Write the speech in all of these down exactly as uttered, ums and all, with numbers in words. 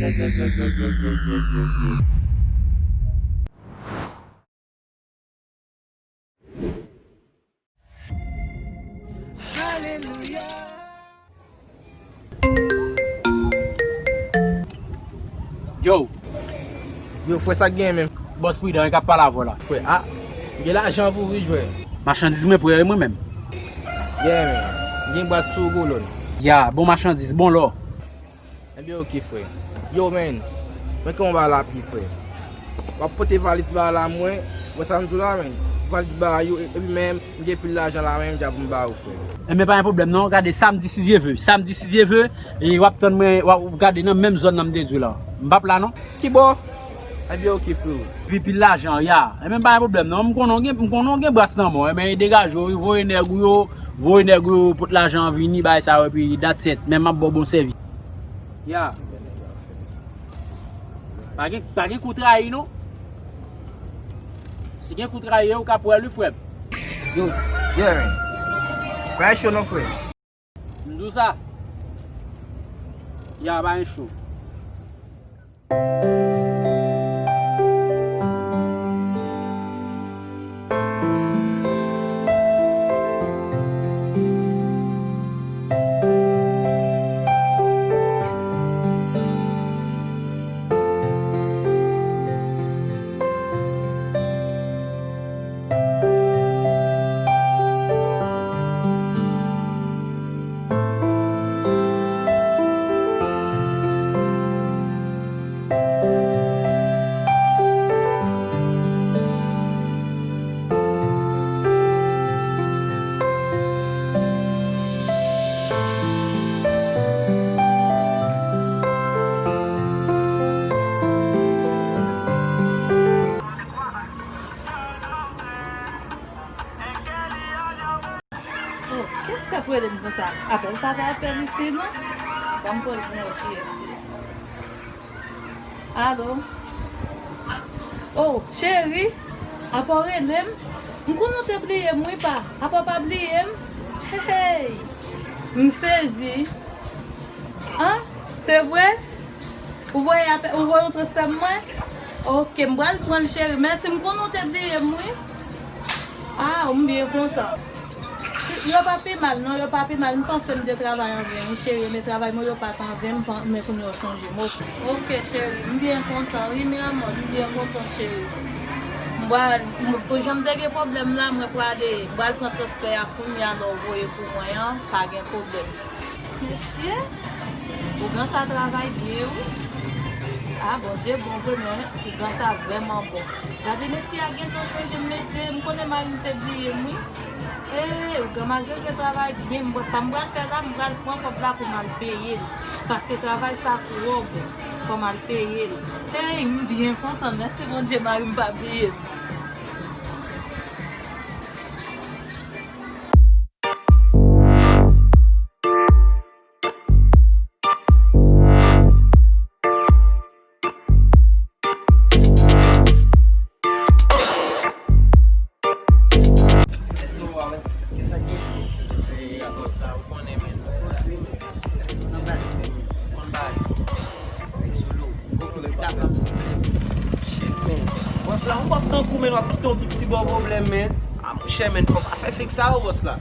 Yo. Yo, frè, sa k genyen menm? Bòs Pridan k ap pale avè w la. Frè, a, m gen lajan pou wi, frè. Machandiz mwen prè wi mwen menm. Yeah, man. M gen bwaz tou gwo lòn. Ya, bon machandiz, bon lò. Ebyen, oke, frè. Yo, man, mwen kòman ba la pi, frè. W ap pote valiz ba la mwen, wè sa m di w la, man. Valiz ba yo, e- epi menm, m gen pil lajan la, man, m dja pou m ba ou, frè. Enben, pa gen pwoblèm non, gade, samdi, si Dye vle, samdi, si Dye vle, e w ap tann mwen, w ap gade nan menm zòn nan m te di w la. M p ap la non. Ki bò? Ebyen, oke, frè. Epi pil lajan, ya. Enben, pa gen pwoblèm non, m konnen w gen, m konnen w gen bras nan men w, enben, degaje w, voye nèg ou yo, voye nèg ou yo, pot lajan an vini, bay sa yo, epi that's it, men m ap ba w bon sèvis. Ya. Pa gen, pa gen kou trayi non. Si gen kou trayi, ou ka pran li, frè m. Yo, yeah, man. Pa cho non, frè. M di w sa. Ya, pa gen cho. Oh, kiyès k ap rele m konsa? Apèl sa pa apèl isit non. Ban m poze yon kiyès li. Alo? Oh, cheri, apa w rele m? M konnen w te bliye m wi pa. Apa w pa bliye m? Hey, hey. M sezi. An? Se vre? Ou voye apè, ou voye yon transfè pou mwen? Ok, m pral pran l, cheri. Mèsi, m konnen w te bliye m, wi. Ah, m byen kontan. Si, yo pa pi mal, non, yo pa pi mal. M panse m te travay an ven, wi, cheri. Men travay mwen yo pa t an ven, m pan-, men kounye a yo chonje m. Ok, ok, cheri, m byen kontan, wi, mi amor, m byen kontan, cheri. M pral, m, pou jan m te gen pwoblèm la, mwen prale, m pral pran transfè a kounye a, lè w voye pou mwen an, pa gen pwoblèm. Mesye, ougan sa travay byen, wi. Ah, Bondye bon vre, men ougan sa vrèman bon. Gade mesye a gentan chonje m, mesye, m konnen mari m te bliye m, wi. Ee, ougan Mazeze travay byen, m, sa m pral fè la, m pral pran kòb la pou m al peye l. Paske travay sa twò bon, fò m al peye l. Ee, m byen kontan, mèsi Bondye, mari m pa bliye m. Shit, man. Bòs la, yon bòs tankou, men w ap kite yon pi ti bò pwoblèm, men. Ah, monchè, men, fò pa fè fake sa, o, bòs la.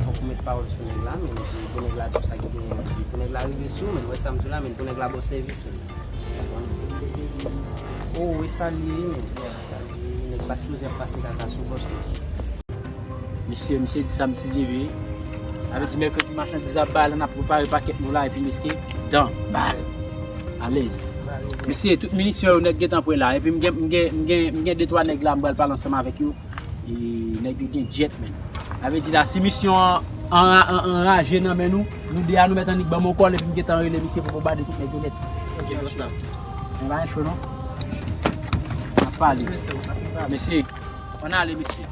Fòk ou met pawòl sou nèg la, men, pou nèg la di sa ki genyen, pou nèg la rive sou ou, men, wè sa m di w la, men, pou nèg la ba w sèvis, men. O, e sa l ye, men. Sa l ye, nèg pa sipoze ap pase kaka sou bòs, men. Mesye, misye di sa, misye di vre. Sa vle di mèkredi machandiz ap bay la, n ap prepare pakèt nou la, epi mesye, dan, bal. Alèz. Mesye, tout minisyon yo nèg gentan pre la, epi m gen, m gen, m gen, m gen de twa nèg la, m pral pale ansanm avèk yo. E nèg yo gen djèt, men. Sa vle di la, si misyon an, an, an, anraje nan men nou, nou de a nou mèt annik ban m yon kòl, epi m gentan rele misye pou bonbade tout nèg yo nèt. Ok, bòs la. Men pa gen cho, non. N ap pale. Mesye, ann ale, mesye.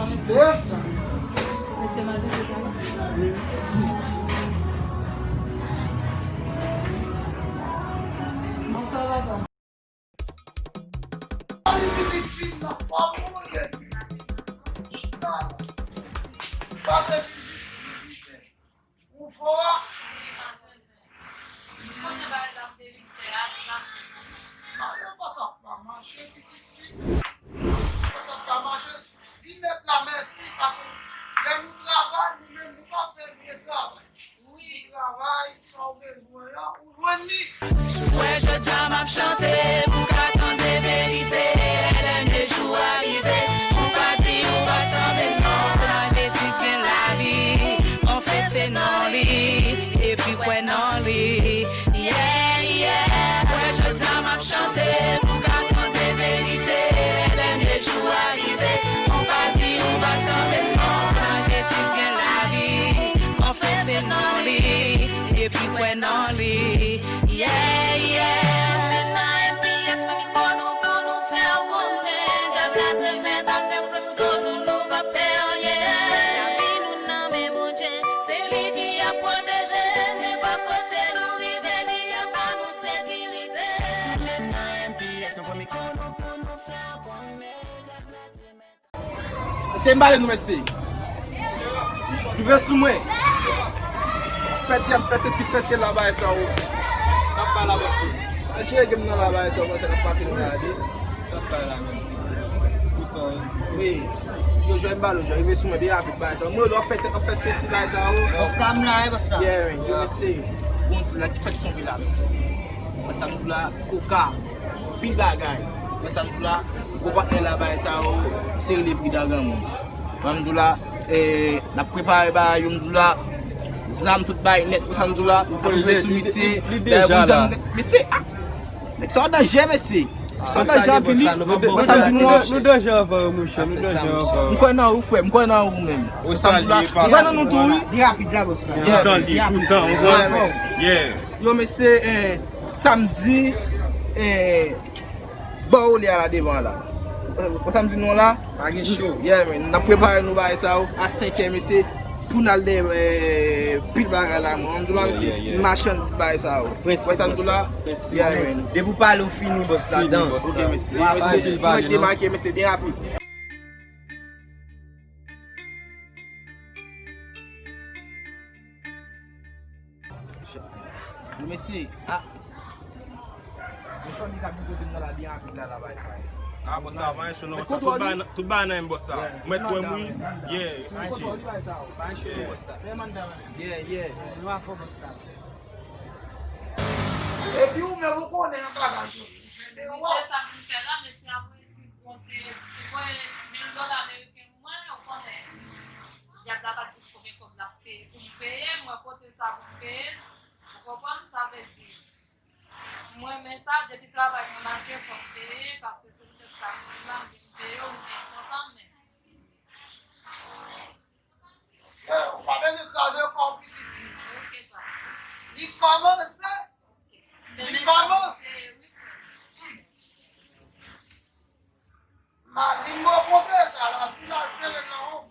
Mesye? Mesye Madan, se sa? Wi. Bonswa, papa. Li pitit fi m nan, pa mouye. Chita la. Pase vizit, vizite. Ou fò a? Ou konnen bagay sa m te vin fè a, li mache. Mayo pa t ap pa mache, pitit fi. Pa t ap pa mache. Di mèt la mèsi, paske lè nou travay, nou menm, nou pa fè vye travay. Wi. Nou travay, sa w bezwen an, ou jwenn li. Si w kwè jodi a m ap chante, pou w ka tande verite, lè dènye jou a rive, ou pa di ou pa tande non, se nan Jezi k gen lavi, konfese non li, epi kwè non li. Yeah, yeah. Kwè jodi a m ap chante, pou w ka tande verite, lè dènye jou a rive, ou pa di ou pa tande non, se nan Jezi k gen lavi, konfese non li, epi kwè non li. Yeah, yeah. Vin nan M P S, men mikwo nou pou nou fè w konnen, dyab la te mèt ap fè plis do nou, nou p ap pè anyen. Lavi nou nan men Bondye, se li ki ap pwoteje, nenpòt kote nou rive, li ap ba nou sekirite. Vin nan M P S, nou pran mikwo nou pou nou fè w konnen. Mesye, m pale nou, mesye. Rive sou mwen. Fè tèt, fè sesi, fè sela, bagay sa yo. N ap bay la, bòs mwen. Al jere game nan la, bagay sa yo, konsa k ap pase nou la, de. N ap bay la, menm. Toutan, wi. Wi. Yo, jwè, m pale, jwè, rive sou mwen, byen rapid, bagay sa yo. Mwen, lè w fè tèt, w fè sesi, bagay sa yo. Bòs la, m la, wi, bòs la. Yeah, wi. Yo, mesye. Bon, la ki fèt tonbe la, mesye. Bòs la, m di la, koka. Pil bagay. Wè sa m di w la, gwo patnè la bay sa yo, se rele pri dan granmoun. Wè m di w la, eh, n ap prepare bagay yo, m di w la, zam tout bay nèt, wè sa m di w la, ap jwe sou misye, dayè moun jan nèg, mesye, ah, nèg sa yo danje, mesye. Sa yo danje anpil, wi. Wè sa m di nou an. Nou danje anvan yo, monchè, nou danje anvan yo. M kwè nan ou, frè, m kwè nan ou menm. Wè sa m di w la, m kwè nan nou tou, wi. Li rapid la, bòs la. Yeah. Toutan li, toutan, ou konprann? Yeah. Yo, mesye, eh, samdi, eh, bò olè a la devan la. Eh, wè sa m di nou la? Pa gen cho. Yeah, man. N ap prepare nou bagay sa yo a senkè, mesye, pou n al dèyè, eh, pil bagay la, man. M di w la, mesye, machandiz bagay sa yo. Wè sa m di w la? Yeah, man. Depi w pale, w fini, bòs la, dan. Ok, mesye. Mesye, mwen demake, mesye, byen rapid. Yo, mesye, ah. Yo, Sony ka di kote m nan la byen rapid la, la bay sa. Ah, bòs sa, pa gen cho non, bòs sa. Tout bagay nan, tout bagay nan men bòs sa. Mèt wè m, wi. Yeah, explike. Pa gen cho non, bòs la. Yeah, yeah. Nou a fò, bòs la. Epi ou menm ou konnen yon bagay yo. Ou fè de wòf. Sa m fè la, mesye, apre ti bon ti, ti bon mil dola ameriken. Mwen, ou konnen, dyab la pa t di konbyen kòb l ap peye pou m peye, mwen pote sa pou m peye l. Ou konprann? Sa vle di, mwen renmen sa, depi travay mwen mache, fò m peye, paske se poutèt sa m vin la, m vin peye w, m byen kontan, men. Ou pa bezwen kraze kò w, pitit fi. Ok, papa. Li kòmanse. Ok. Li kòmanse. Wi, frè. Mazin mwen kontre sa, la final sere nan yon.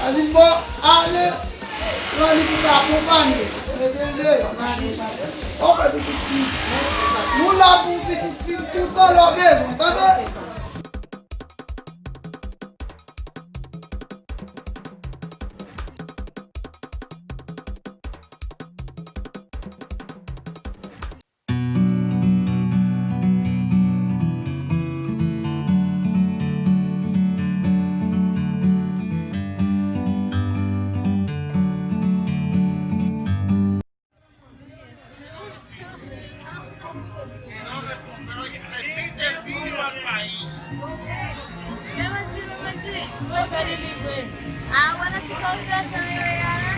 Azin bò, ale, pran li pou ta akonpanye. Mete l deyò, nan li. Ok, pitit fi. Nou la pou pitit fi toutan lè w bezwen, tande? Mwen di, mwen di, mwen fè delivre. A, wè nan ti kòripasyon yo ye a la.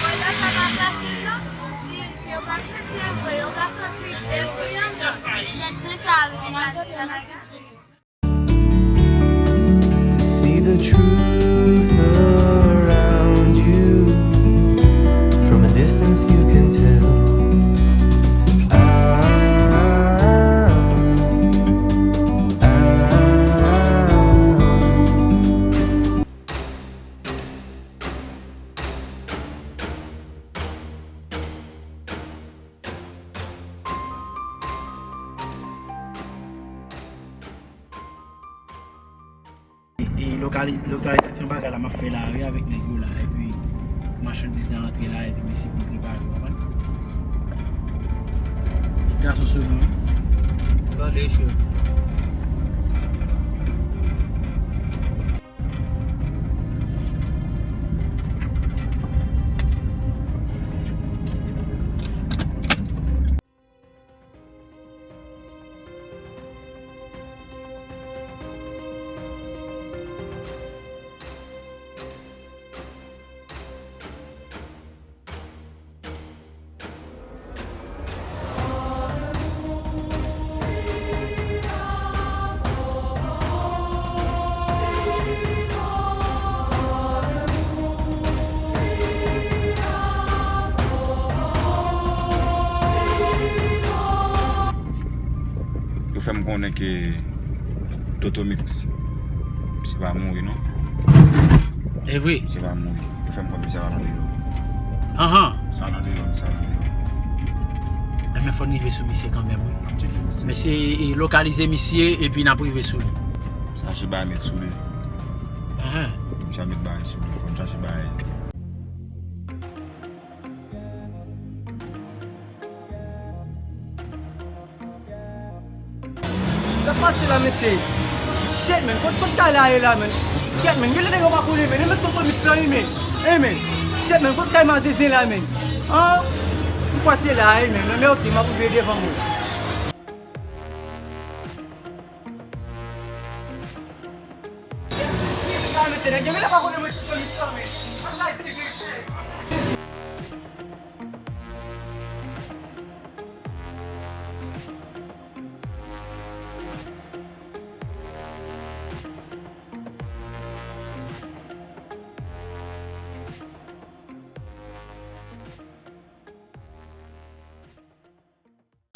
Kòripasyon pa fasil non. Si, si yo pa santi vre, yo ka santi vre andan. Nèg se sa, wi, yo pa, yo pa nan jan. To see the truth around you. From a distance you can tell. I, I, E, e lokali-, lokalizasyon bagay la m ap fè la wi avèk nèg yo la, epi pou machandiz la antre la, epi mesye pou prepare, w konprann? Tout gason sou nou wi. Tande cho. Yo fè m konnen ke Toto Mix, misye pa mouri non. E vre? Misye pa mouri. Yo fè m kwè misye al nan deyò. Ahan. Misye al nan deyò, misye al nan deyò. Enben fò n rive sou misye kanmenm wi. N ap tcheke misye. Mesye, e, e, lokalize misye epi n ap rive sou li. Chache bagay met sou li. Ahan. Misye al met bagay sou li, fò n chache bagay. Sa k pase la, mesye? Shit, man, kot, kot kay la ye la, man? Shit, man, gen lè nèg yo pa konnen, man. Yo met Toto Mix lan, wi, man. Hey, man. Shit, man, kot kay Mazenzen la, man? An? M kwè se la, wi, man. Men, men, ok, m ap rive devan mwen. Shit, man, mesye, nèg yo gen lè pa konnen mwen Toto Mix lan, man. Kay Mazenzen, shit.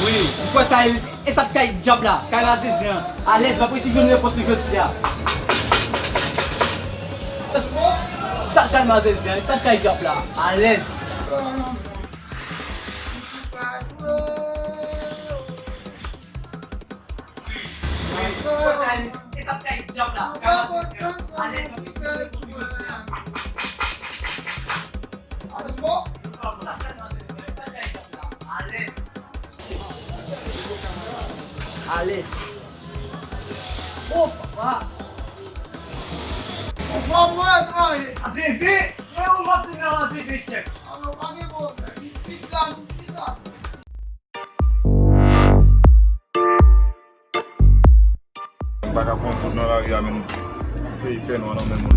Wi, ou kwè sa e, e sa t kay dyab la, kay Mazenzen an. Alèz, m ap resi jwenn repons mwen jodi a. Sa t kay Mazenzen an, e sa t kay dyab la. Alèz. Alèz. O papa. Ou fò mwen etranje. Azeze, mwen ou mòt nan Azeze chèf. Alò, pa gen pwoblèm. Isit la, nou pita. M pa ka fè yon kout nan lari a, men peyi fè nwa nan men mwen.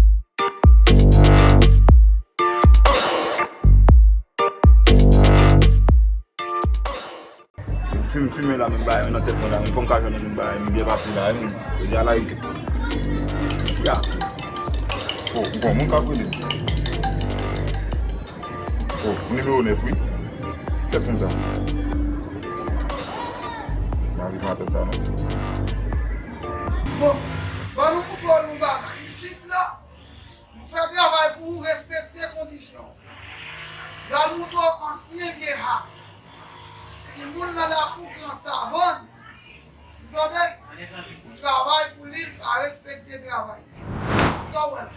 M fim-, filme la, men bagay nan tèt mwen la, men fò m ka jwenn yon bagay, m byen pase la, men jodi a la, yo ke. Ti a. Oh, bon, moun k ap rele m. Oh, nimewo nèf, wi. Kiyès moun sa? M pa rive atèn sa, non. Bon, ban nou montre w yon bagay. Isit la, nou fè travay pou ou, respekte kondisyon. Pral montre w ansyen vye ha. Timoun nan lakou gran savann. Ou tande? Ou travay pou li, l pa respekte travay. Sa w wè la?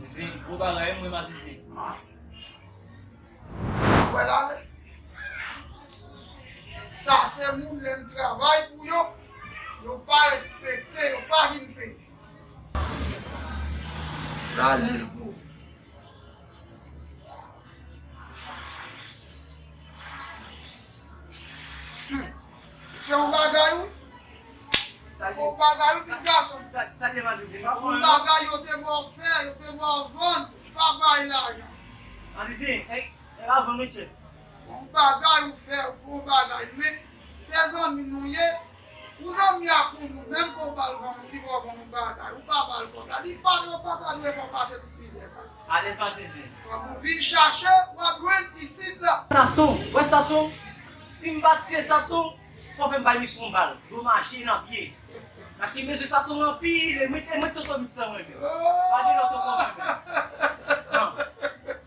Zizi, gwo bagay, mwen, ma Zizi. Wè l ale. Sa se moun lè n travay pou yo, yo pa respekte, yo pa vin peye. Rale l pou ou. Hmm. Fè yon bagay, wi. Fè yon bagay, wi, pitit gason. Sa, sa te Mazizi, pa fè yon bagay, yo te ba w fè, yo te ba w vann, pa bay lajan. Mazizi, e, e pa vann, wi, chèf. Yon bagay ou fè, ou fè yon bagay, men se zanmi nou ye. Ou zanmi ak ou moun, menm ke w ba l vann, li ba w vann yon bagay, ou pa ba l kòb la. Li pa, yo pa ta dwe fè w pase tout mizè sa. Alèz pa sezi. Kòm ou vin chache, w ap jwenn isit la. Sason, wè Sason, si m pa tiye Sason, fò fè m bay misye yon bal, domaje nan pye. Paske m bezwen Sason anpil, e mwen, e mwen tonton Mix lan mwen menm. Pa gen lòt tonton mwen menm. Non.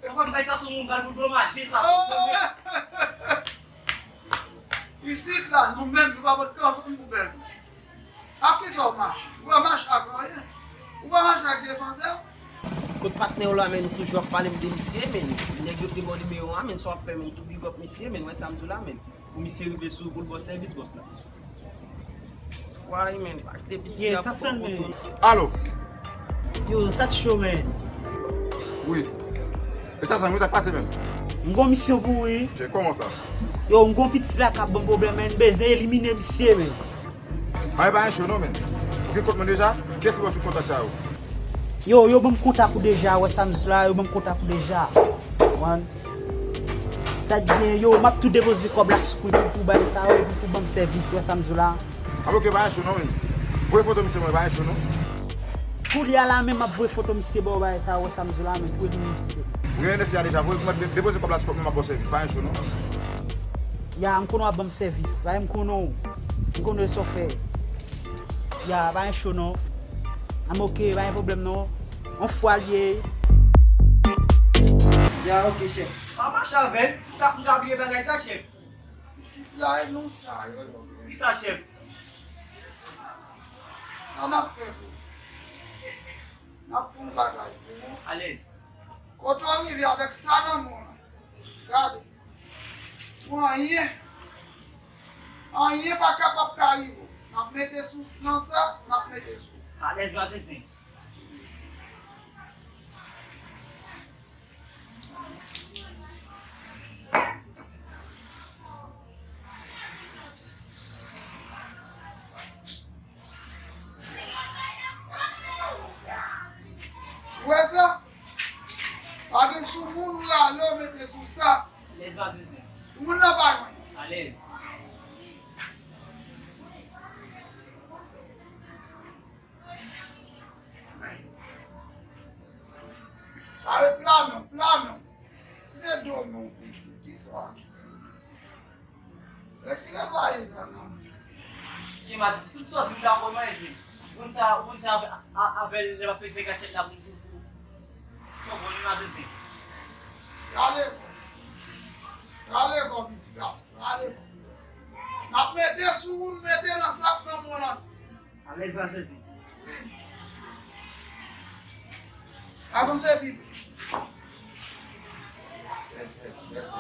Fò fè m bay Sason yon bal pou domaje Sason mwen menm. Isit la, nou menm, nou pa pot kanfon pou bèl. Ak kisa w mache? Ou pa mache ak anyen. Ou pa mache ak defansè. Kot patnè w la, men, toujou ap pale m de misye, men. Nèg yo te ba w nimewo a, men, sa w ap fè, men, tou big up misye, men, wè sa m di w la, men. Pou misye rive sou ou, pou l ba w sèvis, bòs la. Fwa, men, pa kite piti a pou kòb koton. Alo. Yo, sa t cho, men. Wi. E sa, sa, wi, sa k pase menm? M gon misyon pou ou, wi. Che, kòman sa? Yo, m gon piti la k ap ban m pwoblèm, men, m bezwen elimine misye, men. Ay, pa gen cho non, men. Ou gen kont mwen deja? Kiyès ki ba w tout kontak sa yo? Yo, yo ban m kontak ou deja, wè sa m di la, yo ban m kontak ou deja. Konprann? Sa k gen, yo, m ap tou depoze kòb la sou kou pou, pou bay sa yo, epi pou ban m sèvis, wè sa m di w la. A, oke, pa gen cho non, men. Voye foto misye mwen, pa gen cho non. Koulye a la menm, m ap voye foto misye ba w, bay sa, wè sa m di w la, men, pou elimine misye. Mwen renmen sa deja, voye, mwen de-, depoze kòb la sou kont mwen, m ap ba w sèvis, pa gen cho non. Ya, m konnen w ap ban m sèvis, bay m konnen w. M konnen sa w fè. Ya, pa gen cho non. An, oke, pa gen pwoblèm non. On fwa l ye. Ya, oke, chèf. Pa mache avè l. M ka, m ka bliye bagay sa, chèf. Isit la, e nou sa yo, yo. Kisa, chèf? Sa n ap fè pou ou? N ap fè yon bagay pou ou. Alèz. Kote w rive avèk sa nan men w lan? Gade. Pou anyen. Anyen pa kapab ka rive w. N ap mete sou nan sa, n ap mete sou. Alèz, pa sezi. Ou wè sa? Pa gen sou moun ou rale, w mete sou sa. Alèz, pa sezi. Moun nan pa jwenn. Alèz. Pale pla non, pla non. Si se do men w piti, kisa w ap fè? Retire valiz la nan men. Ki Mazizi, tout sòti m ta voye Mazizi. Ou konn sa, ou konn sa avè, a, avè l, lè m ap peze kachèt la pou, pou, pou, pou, pou li Mazizi. Rale kò. Rale kò, piti gason. Rale kò. N ap mete sou ou, n mete nan sak nan men w lan. Alèz, pa sezi. Avanse pi plis. Lese, lese.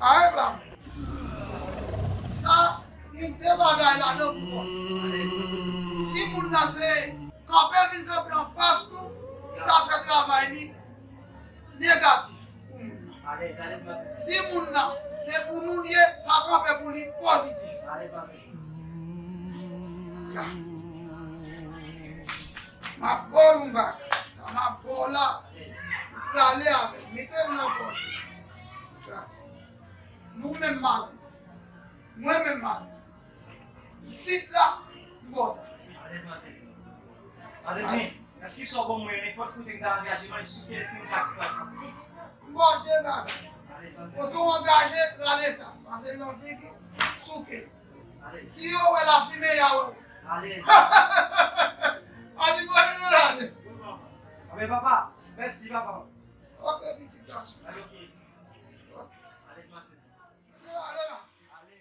Arèt la. Sa, gen de bagay ladan pou kont. Si moun nan se kanpe l vin kanpe anfas nou, sa fè travay li negatif pou moun nan. Si moun nan se pou nou l ye, sa kanpe pou li pozitif. Ya. M ap ba w yon bagay. Sa m ap ba w la, ou prale avè l, mete l nan pòch ou. Nou menm Mazizi. Mwen menm Mazizi. Isit la, m ba w sa. Mazizi, èske sa w ban mwen nenpòt kote m ta angaje manje sou kenz mil kat san, Mazizi? M ba w de bagay. Kote w angaje, rale sa. Pase l nan figi, souke l. Si yo wè lafimen, y a wè w. Men papa, mèsi papa. Ok, pitit gason. Ok. Ok. Alèz, masisi. Ale, ale, masisi. Ale.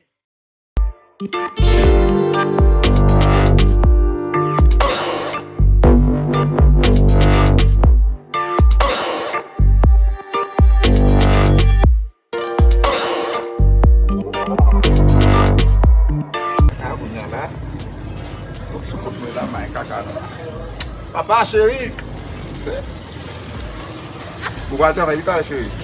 Kaka kounye a la. Fòk sou kont mwen la, may kaka la. Papa cheri. Se. Ou pral travay, wi, kaka cheri.